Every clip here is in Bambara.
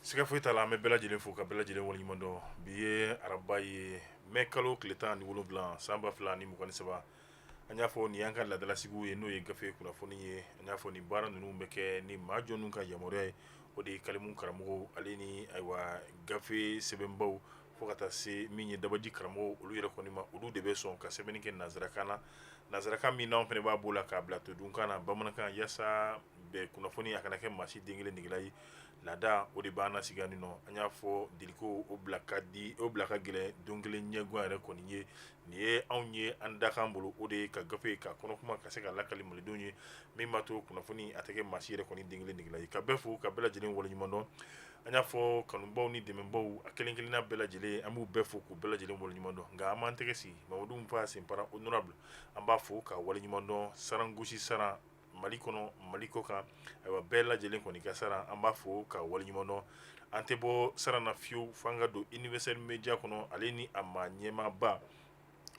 Siga foyi t'a la, an bɛ bɛɛ lajɛlen fo ka bɛɛ lajɛlen waleɲuman dɔn. Bi ye araba ye, mɛ kalo tile 17, san 2023. An y'a fɔ nin y'an ka laadalasigiw ye, n'o ye gafe kunnafoni ye. An y'a fɔ nin baara ninnu bɛ kɛ ni maa jɔnw ka yamaruya ye, o de ye kalimu karamɔgɔw ale ni ayiwa gafe sɛbɛnbaw, fo ka taa se min ye dabaji karamɔgɔw, olu yɛrɛ kɔni ma. Olu de bɛ sɔn ka sɛbɛnni kɛ nansarakan na, nansarakan min n'anw fana b'a b'o la k'a bila todunkan na, bamanankan, yaasa bɛɛ kunnafoni a kana kɛ maa si den kelen negela ye. Laada o de b'an nasigi nin nɔ. An y'a fɔ deliko o bila ka di, o bila ka gɛlɛn don kelen ɲɛgan yɛrɛ kɔni ye. Nin ye anw ye an dakan bolo, o de ye ka gafe ka kɔnɔ kuma ka se ka lakali malidenw ye, min b'a to kunnafoni a tɛ kɛ maa si yɛrɛ kɔni den kelen negela ye. Ka bɛɛ fo ka bɛɛ lajɛlen waleɲuman dɔn. An y'a fɔ kanubaw ni dɛmɛbaw a kelen kelenna bɛɛ lajɛlen, an b'u bɛɛ fo k'u bɛɛ lajɛlen waleɲuman dɔn. Nka an b'an tɛgɛ sigi Mamadu Fa Senpara honorable, an b'a fo ka waleɲuman dɔn. Sarangosi saran Mali kɔnɔ, Mali kɔ kan, ayiwa bɛɛ lajɛlen kɔni ka saran, an b'a fo ka waleɲuman dɔn. An tɛ bɔ saran na fiyewu f'an ka don Universel Media kɔnɔ, ale ni a maa ɲɛmaaba,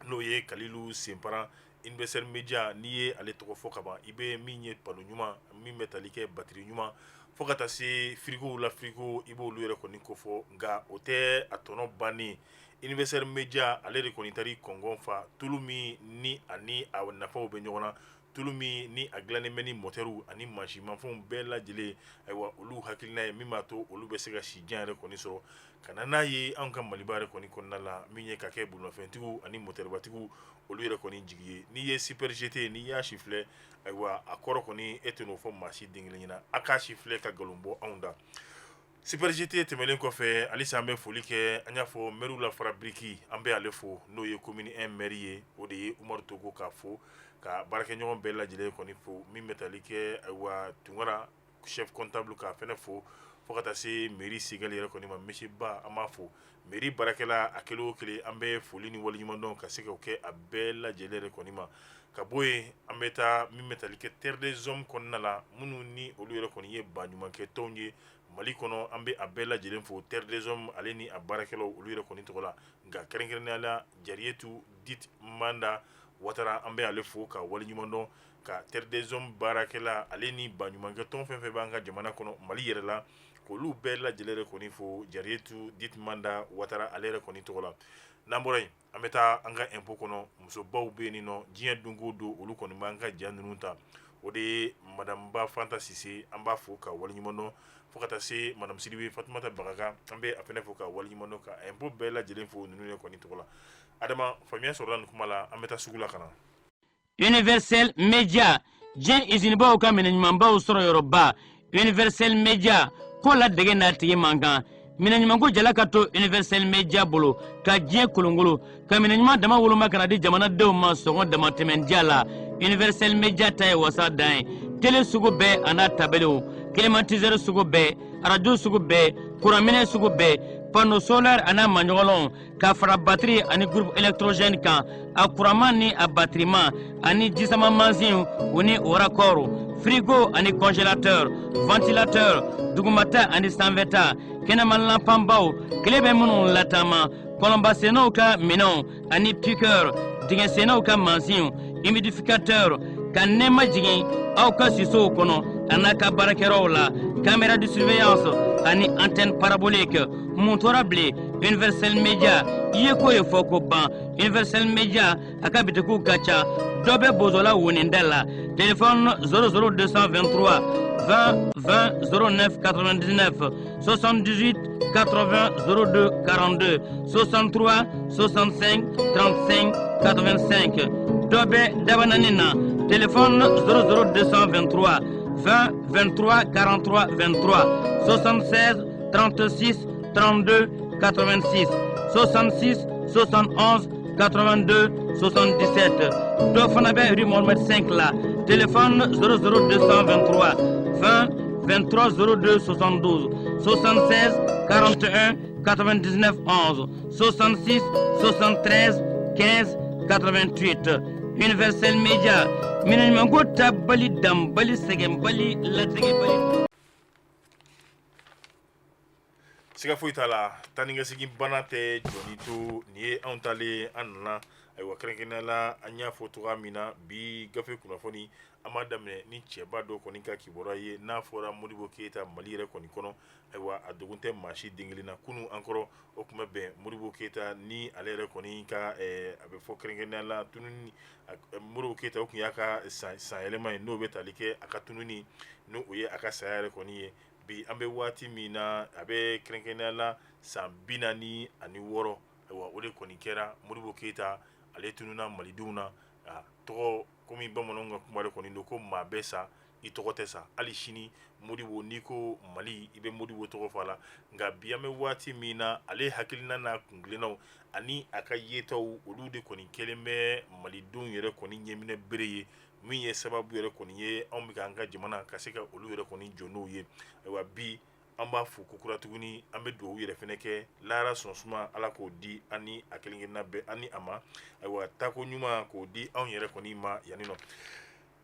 n'o ye Kalilu Senpara. Universel Media, n'i ye ale tɔgɔ fɔ ka ban, i bɛ min ye panneau ɲuman min bɛ tali kɛ batterie ɲuman, fo ka taa se frigow la, frigo i b'olu yɛrɛ kɔni kofɔ. Nka o tɛ a tɔnɔ bannen. Universel Media ale de kɔni taara kɔngɔn fa tulu min ni ani a nafaw bɛ ɲɔgɔn na, tulu min ni a dilannen bɛ ni mɔtɛriw ani mansinmafɛnw bɛɛ lajɛlen, ayiwa olu hakilina ye min b'a to olu bɛ se ka si jan yɛrɛ kɔni sɔrɔ ka na n'a ye anw ka Maliba yɛrɛ kɔni kɔnɔna la, min ye ka kɛ bolimafɛntigiw ani mɔtɛribatigiw olu yɛrɛ kɔni jigi ye. N'i ye Super GT, n'i y'a sifilɛ, ayiwa a kɔrɔ kɔni e tɛ n'o fɔ maa si den kelen ɲɛna. A k'a sifilɛ ka nkalon bɔ anw da. Super GT tɛmɛnen kɔfɛ, halisa an bɛ foli kɛ. An y'a fɔ mɛriw la fara biriki, an bɛ ale fo, n'o ye commune 1 maire ye, o de ye Umaru Togo, k'a fo ka baarakɛɲɔgɔn bɛɛ lajɛlen kɔni fo, min bɛ tali kɛ ayiwa Tunkara chef comptable, k'a fɛnɛ fo, fo ka taa se mairie SEGAL yɛrɛ kɔni ma, monsieur Ba, an b'a fo. Mairie baarakɛla a kelen o kelen, an bɛ foli ni waleɲuman dɔn ka se k'o kɛ a bɛɛ lajɛlen yɛrɛ kɔni ma. Ka bɔ yen, an bɛ taa min bɛ tali kɛ Terre des Hommes kɔnɔna la, minnu ni olu yɛrɛ kɔni ye baɲumankɛ tɔnw ye Mali kɔnɔ, an bɛ a bɛɛ lajɛlen fo Terre des Hommes ale ni a baarakɛlaw olu yɛrɛ kɔni tɔgɔ la. Nka kɛrɛnkɛrɛnnenya la, Jariyetu dit Manda Watara, an bɛ ale fo ka waleɲuman dɔn, ka Terre des Hommes baarakɛla ale ni baɲumankɛ tɔn fɛn fɛn b'an ka jamana kɔnɔ, Mali yɛrɛ la, k'olu bɛɛ lajɛlen yɛrɛ kɔni fo Jariyetu dit Manda Watara ale yɛrɛ kɔni tɔgɔ la. N'an bɔra yen, an bɛ taa an ka impôt kɔnɔ. Musobaw bɛ yen nɔ, diɲɛ don o don olu kɔni b'an ka ja ninnu ta, o de ye madame Ba Fanta Sise, an b'a fo ka waleɲuman dɔn, fo ka taa se madame Sidibe Fatumata Bagaga, an bɛ a fana fo ka waleɲuman dɔn, ka impôt bɛɛ lajɛlen fo ninnu yɛrɛ kɔni tɔgɔ la. Adama, faamuya sɔrɔla nin kuma la, an bɛ taa sugu la ka na. Universel Media, diɲɛ izinibaw ka minɛn ɲumanbaw sɔrɔ yɔrɔba. Universel Media ko la dege n'a tigi man kan. Minɛn ɲumanko jala ka to Universel Media bolo ka diɲɛ kolongolo ka minɛn ɲuman dama woloma ka na di jamanadenw ma sɔngɔ damatɛmɛndiya la. Universel Media ta ye wasa dan ye. Tele sugu bɛɛ a n'a tabelew, climatiseur sugu bɛɛ, arajo sugu bɛɛ, kuranminɛ sugu bɛɛ, panneau solaire a n'a maɲɔgɔnlɔnw, ka fara batiri ani groupe électrogène kan, a kuranman ni a batiriman, ani jisama mansinw u ni o raccord, frigo ani congélateur, ventilateur, dugumata ani sanfɛta, kɛnɛma lanpanbaw, tile bɛ minnu lataama, kɔlɔnbasennaw ka minɛnw ani piqueur, dingɛsennaw ka mansinw, humidificateur, ka nɛɛma jigin aw ka sisow kɔnɔ a n'a ka baarakɛyɔrɔw la, caméra de surveillance ani antenne parabolique. Mun tora bilen? Universel Media i ye ko ye fɔ ko ban. Universel Media a ka bitikiw ka ca. Dɔ bɛ Bozola woninda la, téléphone 00 223 20 20 09 99, 78 80 02 42, 63 65 35 85. Dɔ bɛ Dabanani na, téléphone 00 223 20 23 43 23, 76 36 32 86, 66 71 82 77. Dɔ fana bɛ rue Mohamed 5 la, téléphone 00 223 20 23 02 72, 76 41 99 11, 66 73 15 88. Universel Media, minɛn ɲumanko tabali danbali sɛgɛnbali latigɛbali. Siga foyi t'a la, taa ni ka segin bana tɛ jɔni to. Nin ye anw talen, an nana. Ayiwa, kɛrɛnkɛrɛnnenya la, an y'a fɔ cogoya min na, bi gafe kunnafoni, an b'a daminɛ ni cɛba dɔ kɔni ka kibaruya ye. N'a fɔra Modibo Keyita Mali yɛrɛ kɔni kɔnɔ, ayiwa, a dogon tɛ maa si den kelen na. Kunun an kɔrɔ, o tun bɛ bɛn Modibo Keyita ni ale yɛrɛ kɔni ka, a bɛ fɔ kɛrɛnkɛrɛnnenya la, tununi Modibo Keyita, o tun y'a ka sanyɛlɛma ye, n'o bɛ tali kɛ a ka tununi, n'o ye a ka saya yɛrɛ kɔni ye. Bi an bɛ waati min na, a bɛ kɛrɛnkɛrɛnnenya la san 46. Ayiwa, o de kɔni kɛra Modibo Keyita, ale tununna malidenw na. A tɔgɔ, komi bamananw ka kuma de kɔni don ko maa bɛ sa, i tɔgɔ tɛ sa. Hali sini Modibo, n'i ko Mali, i bɛ Modibo tɔgɔ fɔ a la. Nka bi an bɛ waati min na, ale hakilina n'a kuntilennaw ani a ka yetaw, olu de kɔni kɛlen bɛ malidenw yɛrɛ kɔni ɲɛminɛ bere ye, min ye sababu yɛrɛ kɔni ye anw bɛ an ka jamana ka se ka olu yɛrɛ kɔni jɔ n'o ye. Ayiwa, bi an b'a fo kokura tuguni, an bɛ dugawu yɛrɛ fana kɛ, lahara sɔn suma, Ala k'o di an ni a kelenkelenna bɛɛ ani a ma. Ayiwa, taako ɲuman k'o di anw yɛrɛ kɔni ma yanni nɔ.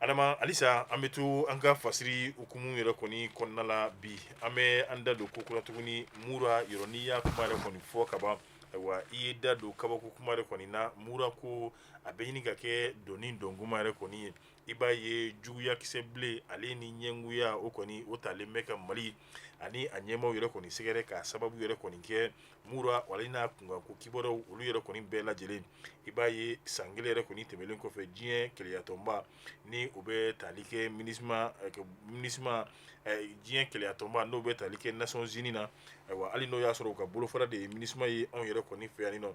Adama, halisa an bɛ to an ka fasiri hukumu yɛrɛ kɔni kɔnɔna la. Bi an bɛ an da don kokura tuguni Mura yɔrɔ. N'i y'a kuma yɛrɛ kɔni fɔ ka ban, ayiwa, i ye da don kabako kuma yɛrɛ kɔni na. Mura ko a bɛ ɲini ka kɛ dɔnni dɔnkuma yɛrɛ kɔni ye. I b'a ye juguyakisɛ bilen, ale ni ɲɛngoya, o kɔni o talen bɛ ka Mali ani a ɲɛmaaw yɛrɛ kɔni sɛgɛrɛ, k'a sababu yɛrɛ kɔni kɛ Mura wali n'a kunkanko kibaruyaw olu yɛrɛ kɔni bɛɛ lajɛlen. I b'a ye san kelen yɛrɛ kɔni tɛmɛnen kɔfɛ, diɲɛ kelenyatɔnba ni o bɛ tali kɛ MINUSMA, diɲɛ kelenyatɔnba n'o bɛ tali kɛ Nations Unies na, ayiwa, hali n'o y'a sɔrɔ u ka bolofara de ye MINUSMA ye anw yɛrɛ kɔni fɛ yan nɔ,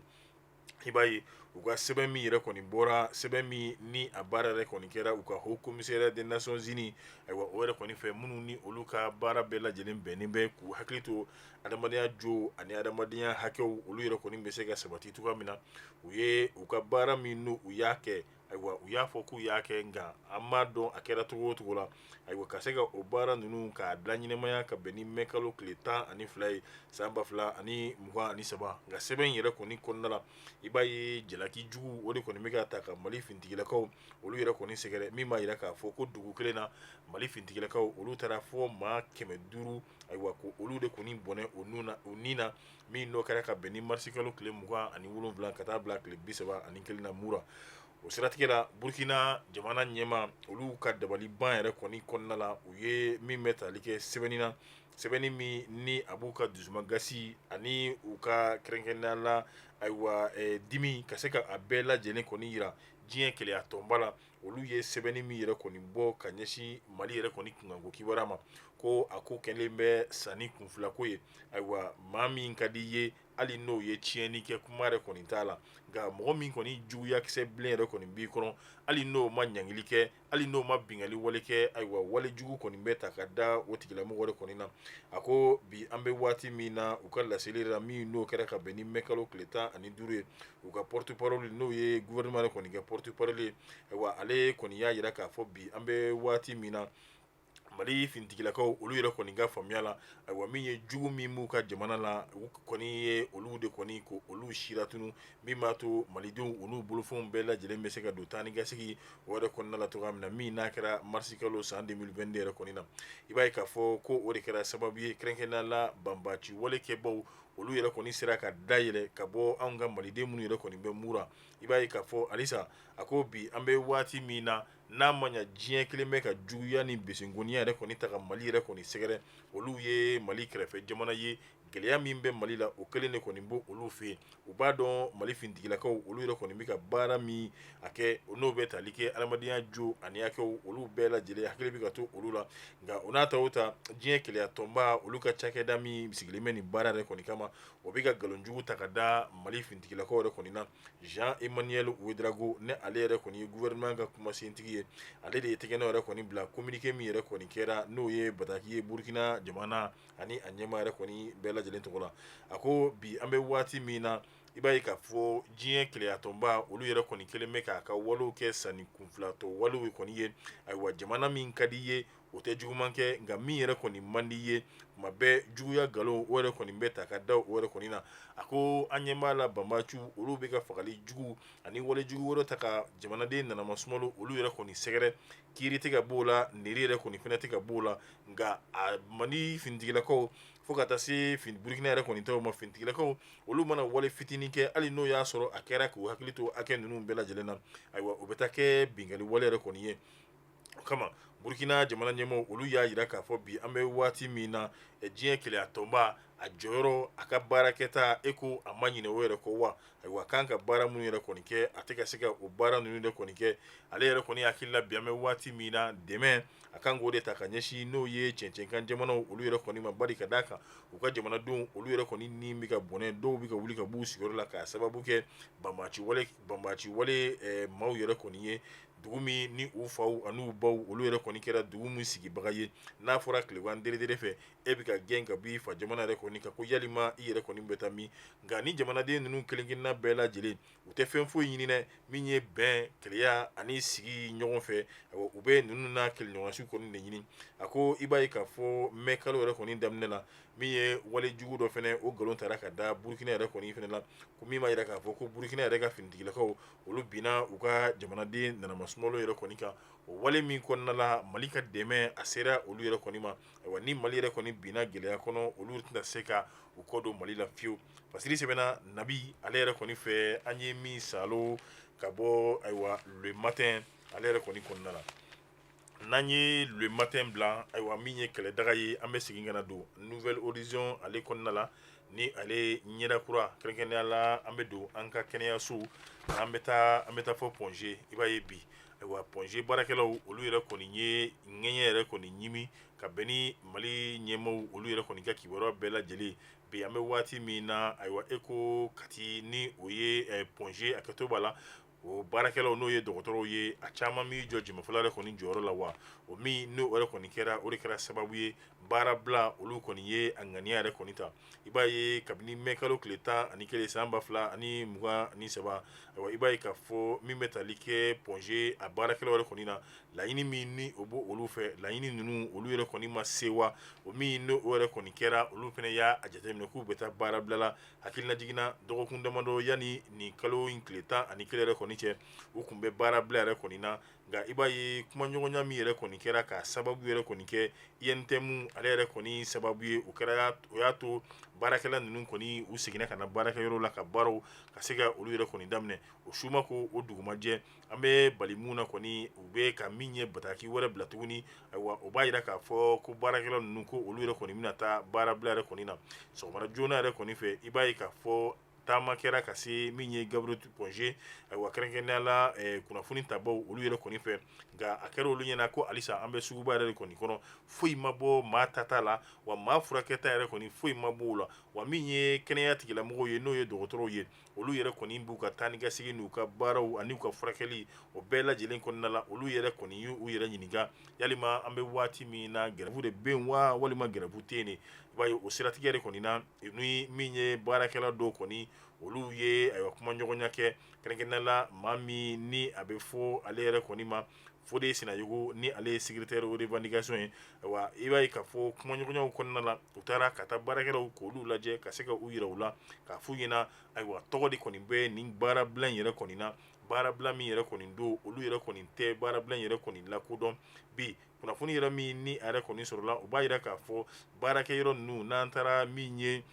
i b'a ye u ka sɛbɛn min yɛrɛ kɔni bɔra, sɛbɛn min ni a baara yɛrɛ kɔni kɛra u ka Haut Commissariat des Nations Unies, ayiwa, o yɛrɛ kɔni fɛ, minnu ni olu ka baara bɛɛ lajɛlen bɛnnen bɛ k'u hakili to adamadenya jo ani adamadenya hakɛw, olu yɛrɛ kɔni bɛ se ka sabati cogoya min na, u ye u ka baara min n'u u y'a kɛ, ayiwa, u y'a fɔ k'u y'a kɛ, nka an m'a dɔn a kɛra cogo o cogo la. Ayiwa, ka se ka o baara ninnu k'a bila ɲɛnamaya ka bɛn ni mɛ kalo tile 12 ye san 2023. Nka sɛbɛn in yɛrɛ kɔni kɔnɔna la, i b'a ye jalaki jugu o de kɔni bɛ ka ta ka Mali finitigilakaw olu yɛrɛ kɔni sɛgɛrɛ, min b'a jira k'a fɔ ko dugu kelen na, Mali finitigilakaw olu taara fɔ maa 500, ayiwa, ko olu de kɔni bɔnɛ u ni na, min n'o kɛra ka bɛn ni marisikalo tile 27 ka taa bila tile 31 na Mura. O siratigɛ la, Burukina jamana ɲɛmaa olu ka dabaliban yɛrɛ kɔni kɔnɔna la, u ye min bɛ tali kɛ sɛbɛnni na, sɛbɛnni min ni a b'u ka dusumagasi ani u ka kɛrɛnkɛrɛnnenya la, ayiwa, dimi ka se ka a bɛɛ lajɛlen kɔni jira diɲɛ kelenya tɔnba la. Olu ye sɛbɛnni min yɛrɛ kɔni bɔ ka ɲɛsin Mali yɛrɛ kɔni kunkanko kibaruya ma, ko a ko kɛlen bɛ sanni kunfilako ye. Ayiwa, maa min ka di i ye, hali n'o ye tiɲɛni kɛ, kuma yɛrɛ kɔni t'a la, nka mɔgɔ min kɔni juguyakisɛ bilen yɛrɛ kɔni b'i kɔnɔ, hali n'o ma ɲangili kɛ, hali n'o ma binkanni wale kɛ, ayiwa, wale jugu kɔni bɛ ta ka da o tigilamɔgɔ yɛrɛ kɔni na. A ko bi an bɛ waati min na, u ka laseli la min n'o kɛra ka bɛn ni mɛ kalo tile 15 ye, u ka porte-parole, n'o ye gouvernement yɛrɛ kɔni kɛ porte-parole ye, ayiwa, ale kɔni y'a jira k'a fɔ bi an bɛ waati min na, Mali finitigilakaw olu yɛrɛ kɔni ka faamuya la, ayiwa, min ye jugu min b'u ka jamana la, u kɔni ye olu de kɔni ko olu siratunu, min b'a to malidenw olu bolofɛnw bɛɛ lajɛlen bɛ se ka don taa ni ka segin o yɛrɛ kɔnɔna la cogoya min na, min n'a kɛra marisikalo san 2022 yɛrɛ kɔni na. I b'a ye k'a fɔ ko o de kɛra sababu ye, kɛrɛnkɛrɛnnenya la, banbaanci wale kɛbaw olu yɛrɛ kɔni sera ka dayɛlɛ ka bɔ anw ka maliden minnu yɛrɛ kɔni bɛ Mura. I b'a ye k'a fɔ halisa, a ko bi an bɛ waati min na, n'a ma ɲɛ diɲɛ kelen bɛ ka juguya ni besenkoniya yɛrɛ kɔni ta ka Mali yɛrɛ kɔni sɛgɛrɛ, olu ye Mali kɛrɛfɛ jamana ye, gɛlɛya min bɛ Mali la, o kelen de kɔni b'o olu fɛ yen. U b'a dɔn Mali finitigilakaw olu yɛrɛ kɔni bɛ ka baara min a kɛ, n'o bɛ tali kɛ adamadenya jo ani hakɛw, olu bɛɛ lajɛlen hakili bɛ ka to olu la. Nka o n'a ta o ta, diɲɛ kelenya tɔnba olu ka cakɛda min sigilen bɛ nin baara yɛrɛ kɔni kama, o bɛ ka nkalonjugu ta ka da Mali finitigilakaw yɛrɛ kɔni na. Jean Emmanuel Ouedraogo, ni ale yɛrɛ kɔni ye gouvernement ka kumasentigi ye, ale de ye tɛgɛnɔ yɛrɛ kɔni bila communiqué min yɛrɛ kɔni kɛra, n'o ye bataki ye Burukina jamana ani a ɲɛmaa yɛrɛ kɔni bɛɛ lajɛlen tɔgɔ la. A ko bi an bɛ waati min na, i b'a ye k'a fɔ diɲɛ kelenya tɔnba olu yɛrɛ kɔni kelen bɛ k'a ka walew kɛ sanni kunfilatɔ walew kɔni ye. Ayiwa, jamana min ka di i ye, o tɛ juguman kɛ, nka min yɛrɛ kɔni man di i ye, tuma bɛɛ juguya nkalon o yɛrɛ kɔni bɛ ta ka da o yɛrɛ kɔni na. A ko an ɲɛ b'a la, banbaanciw olu bɛ ka fagali jugu ani wale jugu wɛrɛ ta ka jamanaden nanama sumalo olu yɛrɛ kɔni sɛgɛrɛ, kiiri tɛ ka b'o la, niri yɛrɛ kɔni fana tɛ ka b'o la. Nka a Mali finitigilakaw fo ka taa se Burukina yɛrɛ kɔni taw ma. Finitigilakaw olu mana wale fitinin kɛ, hali n'o y'a sɔrɔ a kɛra k'u hakili to hakɛ ninnu bɛɛ lajɛlen na, ayiwa, o bɛ taa kɛ binkanni wale yɛrɛ kɔni ye. O kama, Burukina jamana ɲɛmɔgɔw olu y'a jira k'a fɔ bi an bɛ waati min na, diɲɛ kelenya tɔnba a jɔyɔrɔ, a ka baarakɛta, e ko a ma ɲinɛ o yɛrɛ kɔ wa? Ayiwa, kan ka baara minnu yɛrɛ kɔni kɛ, a tɛ ka se ka o baara ninnu yɛrɛ kɔni kɛ. Ale yɛrɛ kɔni hakili la, bi an bɛ waati min na, dɛmɛ a kan k'o de ta ka ɲɛsin n'o ye cɛncɛnkan jamanaw olu yɛrɛ kɔni ma, bari ka d'a kan u ka jamanadenw olu yɛrɛ kɔni ni bɛ ka bɔnɛ, dɔw bɛ ka wuli ka b'u sigiyɔrɔ la k'a sababu kɛ banbaanci wale maaw yɛrɛ kɔni ye. Dugu min ni u faw ani u baw olu yɛrɛ kɔni kɛra dugu min sigibaga ye, n'a fɔra tilegan deredere fɛ e bɛ ka gɛn ka bɔ i fa jamana yɛrɛ kɔni kan, ko yalima i yɛrɛ kɔni bɛ taa min? Nka ni jamanaden ninnu kelenkelenna bɛɛ lajɛlen, u tɛ fɛn foyi ɲini dɛ, min ye bɛn, kelenya ani sigi ɲɔgɔn fɛ, u bɛ ninnu na keleɲɔgɔnsi kɔni de ɲini. A ko i b'a ye k'a fɔ mɛ kalo yɛrɛ kɔni daminɛ la, min ye wale jugu dɔ fana, o nkalon taara ka da Burukina yɛrɛ kɔni fana la, ko min b'a jira k'a fɔ ko Burukina yɛrɛ ka finitigilakaw olu binna u ka jamanaden nanama sumalo yɛrɛ kɔni kan. O wale min kɔnɔna la, Mali ka dɛmɛ a sera olu yɛrɛ kɔni ma. Ayiwa, ni Mali yɛrɛ kɔni binna gɛlɛya kɔnɔ, olu tɛna se ka u kɔ don Mali la fiyewu. Fasiri sɛbɛnna Nabi ale yɛrɛ kɔni fɛ, an ye min salo ka bɔ, ayiwa, Le Matin ale yɛrɛ kɔni kɔnɔna la. N'an ye Le Matin bila, ayiwa, min ye kɛlɛdaga ye, an bɛ segin ka na don Nouvel Horizon ale kɔnɔna la, ni ale ɲɛda kura. Kɛrɛnkɛrɛnnenya la, an bɛ don an ka kɛnɛyaso, an bɛ taa fɔ Point G. I b'a ye bi, ayiwa, Point G baarakɛlaw olu yɛrɛ kɔni ye ŋɛɲɛ yɛrɛ kɔni ɲimi ka bɛn ni Mali ɲɛmaaw olu yɛrɛ kɔni ka kibaruya bɛɛ lajɛlen. Bi an bɛ waati min na, ayiwa, e ko Kati ni o ye Point G, a kɛto b'a la, o baarakɛlaw n'o ye dɔgɔtɔrɔw ye, a caman min jɔ jɛmɛfɔla yɛrɛ kɔni jɔyɔrɔ la wa, o min n'o yɛrɛ kɔni kɛra, o de kɛra sababu ye baarabila olu kɔni ye a ŋaniya yɛrɛ kɔni ta. I b'a ye kabini mɛ kalo tile 11 san 2023, ayiwa, i b'a ye k'a fɔ min bɛ tali kɛ Point G a baarakɛlaw yɛrɛ kɔni na, laɲini min ni o b'o olu fɛ, laɲini ninnu olu yɛrɛ kɔni ma se wa, o min n'o yɛrɛ kɔni kɛra, olu fana y'a jateminɛ k'u bɛ taa baarabila la. Hakilina jiginna, dɔgɔkun damadɔ yanni nin kalo in tile 11 yɛrɛ kɔni cɛ, u tun bɛ baarabila yɛrɛ kɔni na. Nka i b'a ye kumaɲɔgɔnya min yɛrɛ kɔni kɛra ka sababu yɛrɛ kɔni kɛ UNTM ale yɛrɛ kɔni sababu ye, o kɛra o y'a to baarakɛla ninnu kɔni u seginna ka na baarakɛyɔrɔ la ka baaraw ka se ka olu yɛrɛ kɔni daminɛ. O su ma ko, o dugu ma jɛ, an bɛ bali mun na kɔni, u bɛ ka min ye bataki wɛrɛ bila tuguni. Ayiwa, o b'a jira k'a fɔ ko baarakɛla ninnu ko olu yɛrɛ kɔni bɛna taa baarabila yɛrɛ kɔni na sɔgɔmada joona yɛrɛ kɔni fɛ. I b'a ye k'a fɔ taama kɛra ka se min ye Gabriel Point G, ayiwa, kɛrɛnkɛrɛnnenya la kunnafoni tabaw olu yɛrɛ kɔni fɛ. Nka a kɛra olu ɲɛna ko halisa an bɛ suguba yɛrɛ de kɔni kɔnɔ, foyi ma bɔ maa tata la wa, maa furakɛta yɛrɛ kɔni foyi ma bɔ o la wa. Min ye kɛnɛya tigilamɔgɔw ye, n'o ye dɔgɔtɔrɔw ye, olu yɛrɛ kɔni b'u ka taa ni ka segin n'u ka baaraw ani u ka furakɛli, o bɛɛ lajɛlen kɔnɔna la, olu yɛrɛ kɔni y'u yɛrɛ ɲininka yalima an bɛ waati min na, grève de bɛ yen wa, walima grève tɛ yen? I b'a ye o siratigɛ de kɔni na, ni min ye baarakɛla dɔw kɔni olu ye, ayiwa, kumaɲɔgɔnya kɛ, kɛrɛnkɛrɛnnenya la maa min ni a bɛ fɔ ale yɛrɛ kɔni ma Fode Sinayogo, ni ale ye secrétaire aux revendications ye. Ayiwa, i b'a ye k'a fɔ kumaɲɔgɔnyaw kɔnɔna la, u taara ka taa baarakɛlaw k'olu lajɛ ka se ka u yira u la k'a f'u ɲɛna, ayiwa, tɔgɔ de kɔni bɛ nin baarabila in yɛrɛ kɔni na, baarabila min yɛrɛ kɔni don, olu yɛrɛ kɔni tɛ baarabila in yɛrɛ kɔni lakodɔn. Bi kunnafoni yɛrɛ min ni a yɛrɛ kɔni sɔrɔla, o b'a jira k'a fɔ baarakɛyɔrɔ ninnu, n'an taara min ye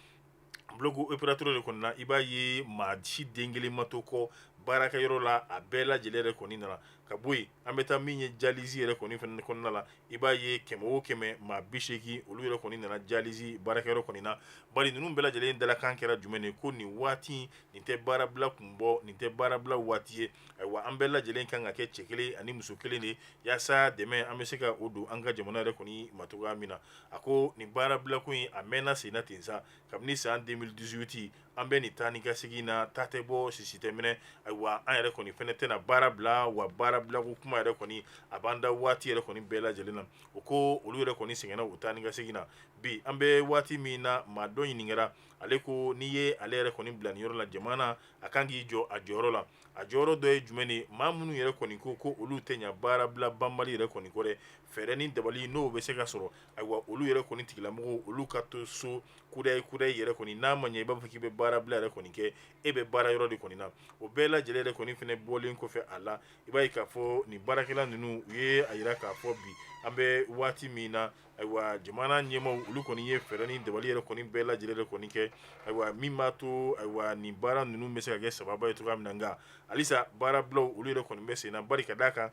bloc opératoire de kɔni na, i b'a ye maa si den kelen ma to kɔ baarakɛyɔrɔ la, a bɛɛ lajɛlen yɛrɛ kɔni nana ka bɔ yen. An bɛ taa min ye dialyse yɛrɛ kɔni fana kɔnɔna la, i b'a ye 100 o 100, maa 80 olu yɛrɛ kɔni nana dialyse baarakɛyɔrɔ kɔni na. Bari ninnu bɛɛ lajɛlen dalakan kɛra jumɛn ye? Ko nin waati nin tɛ baarabila kun bɔ, nin tɛ baarabila waati ye. Ayiwa, an bɛɛ lajɛlen kan ka kɛ cɛ kelen ani muso kelen de yaasa dɛmɛ an bɛ se ka o don an ka jamana yɛrɛ kɔni ma cogoya min na. A ko nin baarabila ko in a mɛnna sen na ten sa, kabini san 2018 an bɛ nin taa ni ka segin na, ta tɛ bɔ, sisi tɛ minɛ. Ayiwa, an yɛrɛ kɔni fɛnɛ tɛna baara bila wa, baara bilako kuma yɛrɛ kɔni a b'an da waati yɛrɛ kɔni bɛɛ lajɛlen na. O ko olu yɛrɛ kɔni sɛgɛnna u taa ni ka segin na. Bi an bɛ waati min na, maa dɔ ɲininkara, ale ko n'i ye ale yɛrɛ kɔni bila nin yɔrɔ la, jamana a kan k'i jɔ a jɔyɔrɔ la. A jɔyɔrɔ dɔ ye jumɛn ye? Maa minnu yɛrɛ kɔni ko ko olu tɛ ɲa baarabila banbali yɛrɛ kɔni kɔ dɛ, fɛɛrɛ ni dabali n'o bɛ se ka sɔrɔ, ayiwa, olu yɛrɛ kɔni tigilamɔgɔw olu ka to so. Kudayi kudayi yɛrɛ kɔni, n'a ma ɲɛ i b'a fɔ k'i bɛ baara bila yɛrɛ kɔni kɛ, e bɛ baara yɔrɔ de kɔni na. O bɛɛ lajɛlen yɛrɛ kɔni fɛnɛ bɔlen kɔfɛ a la, i b'a ye k'a fɔ nin baarakɛla ninnu, u ye a yira k'a fɔ bi an bɛ waati min na, ayiwa, jamana ɲɛmaaw olu kɔni ye fɛɛrɛ ni dabali yɛrɛ kɔni bɛɛ lajɛlen yɛrɛ kɔni kɛ, ayiwa, min b'a to, ayiwa, nin baara ninnu bɛ se ka kɛ sababa ye cogoya min na. Nka halisa baarabilaw olu yɛrɛ kɔni bɛ sen na, bari ka d'a kan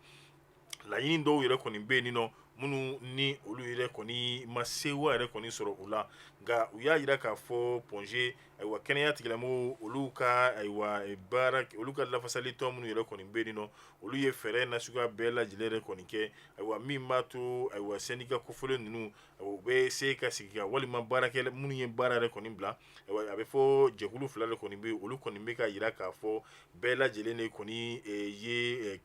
laɲini dɔw yɛrɛ kɔni bɛ yen nɔ minnu ni olu yɛrɛ kɔni ma sewa yɛrɛ kɔni sɔrɔ u la. Nka u y'a jira k'a fɔ Point G, ayiwa, kɛnɛya tigilamɔgɔw olu ka, ayiwa, baara, olu ka lafasali tɔn minnu yɛrɛ kɔni bɛ yen nɔ, olu ye fɛɛrɛ nasuguya bɛɛ lajɛlen yɛrɛ kɔni kɛ, ayiwa, min b'a to, ayiwa, syndicat kofɔlen ninnu u bɛ se ka sigi ka walima baarakɛla minnu ye baara yɛrɛ kɔni bila. Ayiwa, a bɛ fɔ jɛkulu fila de kɔni bɛ yen, olu kɔni bɛ ka jira k'a fɔ bɛɛ lajɛlen de kɔni ye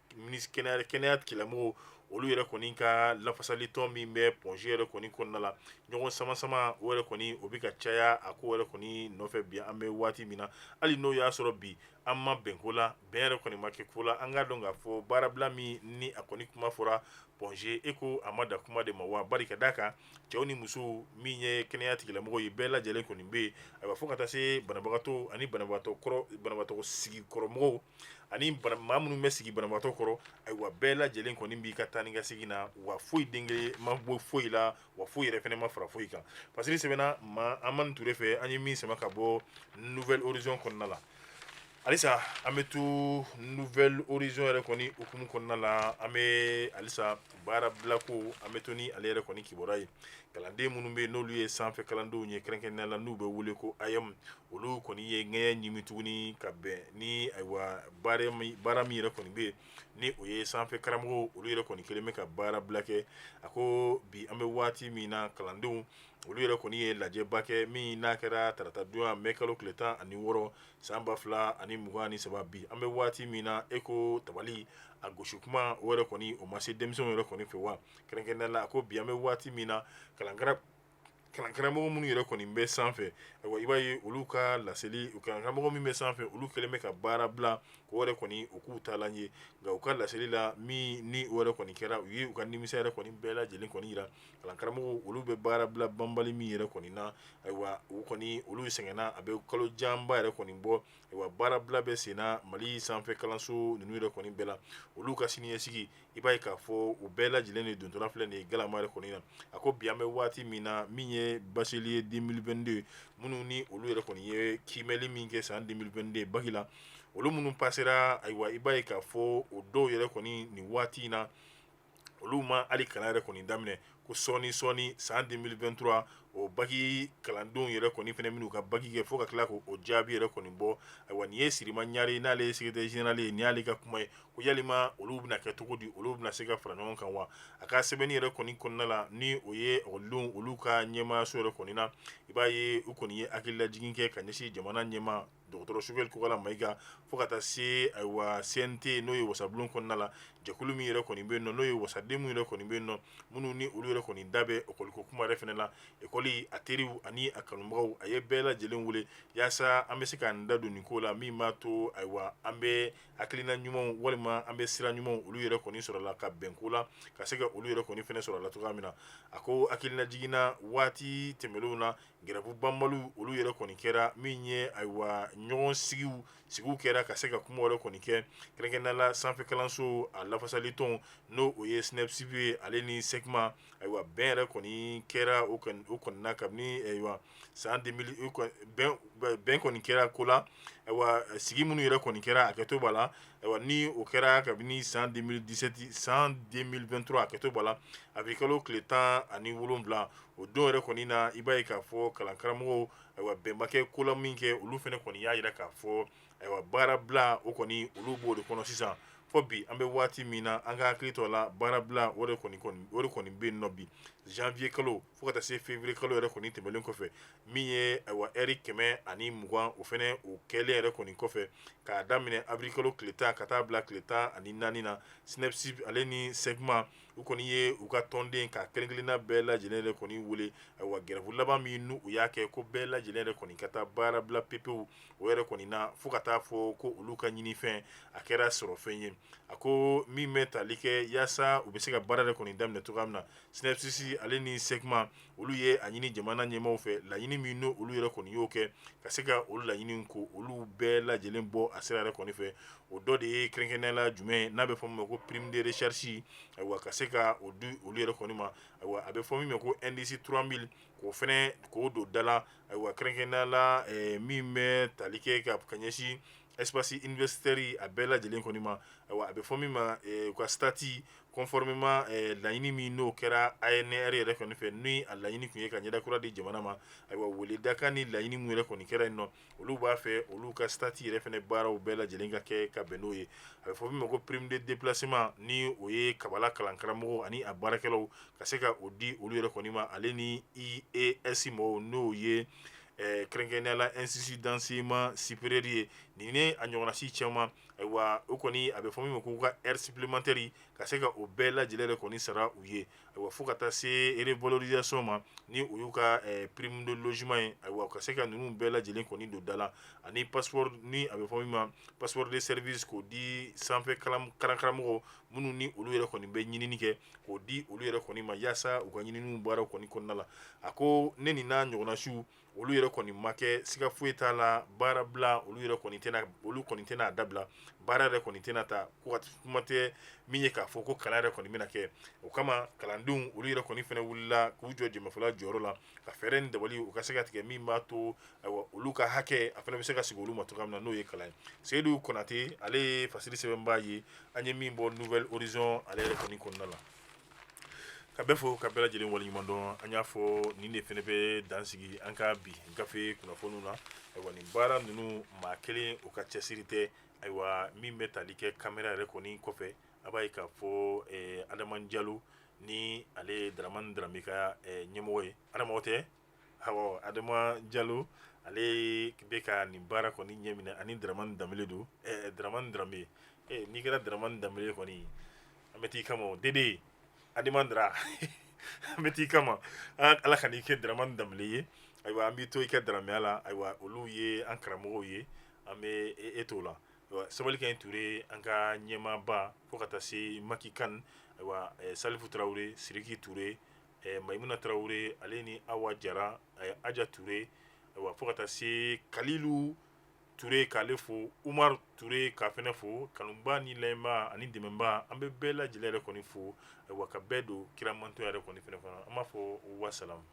kɛnɛya tigilamɔgɔw olu yɛrɛ kɔni ka lafasali tɔn min bɛ Point G yɛrɛ kɔni kɔnɔna la, ɲɔgɔn sama sama o yɛrɛ kɔni o bɛ ka caya a ko yɛrɛ kɔni nɔfɛ bi an bɛ waati min na. Hali n'o y'a sɔrɔ bi an ma bɛn ko la, bɛn yɛrɛ kɔni ma kɛ ko la, an k'a dɔn k'a fɔ baarabila min ni a kɔni kuma fɔra Point G, e ko a ma da kuma de ma wa? Bari ka d'a kan cɛw ni musow min ye kɛnɛya tigilamɔgɔw ye, bɛɛ lajɛlen kɔni bɛ yen, ayiwa, fo ka taa se banabagatɔ ani banabagatɔ kɔrɔ, banabagatɔ sigikɔrɔmɔgɔw ani maa minnu bɛ sigi banabagatɔ kɔrɔ, ayiwa, bɛɛ lajɛlen kɔni b'i ka taa ni ka segin na wa. Foyi den kelen ma bɔ foyi la wa, foyi yɛrɛ fana ma fara foyi kan. Fasiri sɛbɛnna ma Amani Ture fɛ, an ye min sama ka bɔ Nouvel Horizon kɔnɔna la. Halisa an bɛ to Nouvel Horizon yɛrɛ kɔni hukumu kɔnɔna la, an bɛ halisa baarabilako, an bɛ to ni ale yɛrɛ kɔni kibaruya ye. Kalanden minnu bɛ yen n'olu ye sanfɛ kalandenw ye, kɛrɛnkɛrɛnnenya la n'u bɛ wele ko AEEM, olu kɔni ye ŋɛɲɛ ɲimi tuguni ka bɛn ni, ayiwa, baara min yɛrɛ kɔni bɛ yen ni o ye sanfɛ karamɔgɔw olu yɛrɛ kɔni kɛlen bɛ ka baarabila kɛ. A ko bi an bɛ waati min na, kalandenw olu yɛrɛ kɔni ye lajɛba kɛ min n'a kɛra tarata don mɛ kalo tile 16 san 2023. Bi an bɛ waati min na, e ko tabali a gosi kuma o yɛrɛ kɔni o ma se denmisɛnw yɛrɛ kɔni fɛ wa? Kɛrɛnkɛrɛnnenya la, a ko bi an bɛ waati min na, kalankaramɔgɔ minnu yɛrɛ kɔni bɛ sanfɛ, ayiwa, i b'a ye olu ka laseli, kalankaramɔgɔ min bɛ sanfɛ, olu kɛlen bɛ ka baara bila k'o yɛrɛ kɔni o k'u taalan ye. Nka u ka laseli la min ni o yɛrɛ kɔni kɛra, u ye u ka nimisa yɛrɛ kɔni bɛɛ lajɛlen kɔni jira. Kalankaramɔgɔw olu bɛ baara bila banbali min yɛrɛ kɔni na, ayiwa, u kɔni olu sɛgɛnna, a bɛ kalo janba yɛrɛ kɔni bɔ. Ayiwa, baarabila bɛ senna Mali sanfɛ kalanso ninnu yɛrɛ kɔni bɛɛ la. Olu ka siniɲɛsigi, i b'a ye k'a fɔ u bɛɛ lajɛlen de dontɔla filɛ nin ye galama yɛrɛ kɔni na. A ko bi an bɛ waati min na, min ye bachelier 2022 minnu ni olu yɛrɛ kɔni ye kiimɛli min kɛ san 2022 baki la, olu minnu pasera, ayiwa, i b'a ye k'a fɔ o dɔw yɛrɛ kɔni nin waati in na, olu ma hali kalan yɛrɛ kɔni daminɛ. Ko sɔɔni sɔɔni san 2023 o baki kalandenw yɛrɛ kɔni fana minnu ka baki kɛ fo ka tila k'o jaabi yɛrɛ kɔni bɔ. Ayiwa, nin ye Sirima Ɲare, n'ale ye secrétaire général ye, nin y'ale ka kuma ye. Ko yalima olu bɛna kɛ cogo di? Olu bɛna se ka fara ɲɔgɔn kan wa? A ka sɛbɛnni yɛrɛ kɔni kɔnɔna la, ni o ye ekɔlidenw olu ka ɲɛmaayaso yɛrɛ kɔni na, i b'a ye u kɔni ye hakililajigin kɛ ka ɲɛsin jamana ɲɛmaa dɔgɔtɔrɔ Choguel Kokalla Maïga, fo ka taa se, ayiwa, CNT, n'o ye wasabulon kɔnɔna la jɛkulu min yɛrɛ kɔni bɛ yen nɔ, n'o ye wasaden minnu yɛrɛ kɔni bɛ yen nɔ, minnu ni olu yɛrɛ kɔni da bɛ ekɔliko kuma yɛrɛ fana la, ekɔli a teriw ani a kanubagaw, a ye bɛɛ lajɛlen wele yaasa an bɛ se k'an da don nin ko la min b'a to, ayiwa, an bɛ hakilina ɲumanw walima an bɛ sira ɲumanw olu yɛrɛ kɔni sɔrɔ la ka bɛn ko la, ka se ka olu yɛrɛ kɔni fana sɔrɔ la cogoya min na. A ko hakilina jiginna waati tɛmɛnlenw na, gɛrɛbu banbaliw olu yɛrɛ kɔni kɛra min ye, ayiwa, ɲɔgɔn sigiw sigiw kɛra ka se ka kuma wɛrɛ kɔni kɛ, kɛrɛnkɛrɛnnenya la sanfɛ kalanso a lafasali tɔn, n'o o ye SYNEFSUP ye, ale ni SECMA. Ayiwa, bɛn yɛrɛ kɔni kɛra o kɔni na kabini, ayiwa, san bɛn kɔni kɛra ko la. Ayiwa, sigi minnu yɛrɛ kɔni kɛra, a kɛto b'a la, ayiwa, ni o kɛra kabini san 2017, san 2023, a kɛto b'a la avril kalo tile 17, o don yɛrɛ kɔni na, i b'a ye k'a fɔ kalankaramɔgɔw, ayiwa, bɛn ma kɛ ko la min kɛ, olu fana kɔni y'a jira k'a fɔ, ayiwa, baarabila o kɔni olu b'o de kɔnɔ sisan. Fɔ bi an bɛ waati min na, an ka hakili to a la, baarabila o de kɔni o de kɔni bɛ yen nɔ bi. Janvier kalo fo ka taa se février kalo yɛrɛ kɔni tɛmɛnen kɔfɛ, min ye, ayiwa, ɛri 120, o fana o kɛlen yɛrɛ kɔni kɔfɛ, k'a daminɛ avril kalo tile 10 ka taa bila tile 14 na, SYNEFSUP ale ni SECMA, u kɔni ye u ka tɔnden ka kelen-kelenna bɛɛ lajɛlen yɛrɛ kɔni wele. Ayiwa, gɛrɛfu laban min n'u u y'a kɛ, ko bɛɛ lajɛlen yɛrɛ kɔni ka taa baara bila pepewu o yɛrɛ kɔni na, fo ka taa fɔ ko olu ka ɲinifɛn a kɛra sɔrɔfɛn ye. A ko min bɛ tali kɛ yaasa u bɛ se ka baara yɛrɛ kɔni daminɛ cogoya min na, SYNEFSYS ale ni SECMA, olu ye a ɲini jamana ɲɛmaaw fɛ, laɲini min n'o olu yɛrɛ kɔni y'o kɛ, ka se ka olu laɲini ko olu bɛɛ lajɛlen bɔ a sira yɛrɛ kɔni fɛ. O dɔ de ye kɛrɛnkɛrɛnnenya la jumɛn n'a bɛ fɔ min ma ko prime de recherche, ayiwa, ka se ka o di olu yɛrɛ kɔni ma. Ayiwa, a bɛ fɔ min ma ko indice 3000, k'o fɛnɛ k'o don da la. Ayiwa, kɛrɛnkɛrɛnnenya la min bɛ tali kɛ ka ɲɛsin espace universitaire a bɛɛ lajɛlen kɔni ma. Ayiwa, a bɛ fɔ min ma u ka statut, conformément laɲini min n'o kɛra ANR yɛrɛ kɔni fɛ, ni a laɲini tun ye ka ɲɛda kura di jamana ma. Ayiwa, weledakan ni laɲini min yɛrɛ kɔni kɛra yen nɔ, olu b'a fɛ olu ka statut yɛrɛ fɛnɛ baaraw bɛɛ lajɛlen ka kɛ ka bɛn n'o ye. A bɛ fɔ min ma ko prime de déplacement, ni o ye kabala kalankaramɔgɔw ani a baarakɛlaw, ka se ka o di olu yɛrɛ kɔni ma, ale ni IES mɔgɔw, n'o ye kɛrɛnkɛrɛnnenya la institut d'enseignement supérieur ye. Nin ni a ɲɔgɔnnasi caman. Ayiwa, o kɔni a bɛ fɔ min ma k'u ka heure supplémentaire, ka se ka o bɛɛ lajɛlen yɛrɛ kɔni sara u ye. Ayiwa, fo ka taa se revalorisation ma, ni o y'u ka prime de logement ye. Ayiwa, ka se ka ninnu bɛɛ lajɛlen kɔni don da la, ani passeport, ni a bɛ fɔ min ma passeport de service, k'o di sanfɛ kalankaramɔgɔw minnu ni olu yɛrɛ kɔni bɛ ɲinini kɛ, k'o di olu yɛrɛ kɔni ma, yaasa u ka ɲininiw baaraw kɔni kɔnɔna la. A ko ne nin n'a ɲɔgɔnnasiw, olu yɛrɛ kɔni ma kɛ, siga foyi t'a la, baara bila olu yɛrɛ kɔni tɛna, olu kɔni tɛna a dabila, baara yɛrɛ kɔni tɛna taa ko kuma tɛ min ye k'a fɔ ko kalan yɛrɛ kɔni bɛna kɛ. O kama kalandenw, olu yɛrɛ kɔni fɛnɛ wulila k'u jɔ jɛmɛfɔla jɔyɔrɔ la, ka fɛɛrɛ ni dabali u ka se ka tigɛ min b'a to, ayiwa, olu ka hakɛ a fɛnɛ bɛ se ka sigi olu ma cogoya min na, n'o ye kalan ye. Seyidu Konate, ale ye fasiri sɛbɛnbaa ye, an ye min bɔ Nouvel Horizon ale yɛrɛ kɔni kɔnɔna la. Ka bɛɛ fo ka bɛɛ lajɛlen waleɲuman dɔn. An y'a fɔ nin de fɛnɛ bɛ dan sigi an ka bi gafe kunnafoniw na. Ayiwa, nin baara ninnu, maa kelen o ka cɛsiri tɛ. Ayiwa, min bɛ tali kɛ kamera yɛrɛ kɔni kɔfɛ, a b'a ye k'a fɔ Adama Jalo, ni ale ye Dramani Darame ka ɲɛmɔgɔ ye. Adama, o tɛ? Awɔ, Adama Jalo, ale bɛ ka nin baara kɔni ɲɛminɛ, ani Dramani Danbele don. Dramani Darame, n'i kɛra Dramani Danbele kɔni, an bɛ t'i kama. Dede Adama Dra, an bɛ t'i kama. Ala ka n'i kɛ Dramani Danbele ye. Ayiwa, an b'i to i ka darameya la. Ayiwa, olu ye an karamɔgɔw ye, an bɛ e t'o la. Sabali ka Ture, an ka ɲɛmaaba, fo ka taa se Maki Kan. Ayiwa, Salifu Tarawele, Siriki Ture, Mayimuna Tarawele, ale ni Awa Jara, Aja Ture. Ayiwa, fo ka taa se Kalilu Ture, k'ale fo, Umar Ture, k'a fɛnɛ fo, kanuba ni lamɛnba ani dɛmɛba, an bɛ bɛɛ lajɛlen yɛrɛ kɔni fo. Ayiwa, ka bɛɛ don kiramanto yɛrɛ kɔni fɛnɛ kɔnɔ, an b'a fɔ wasalamu.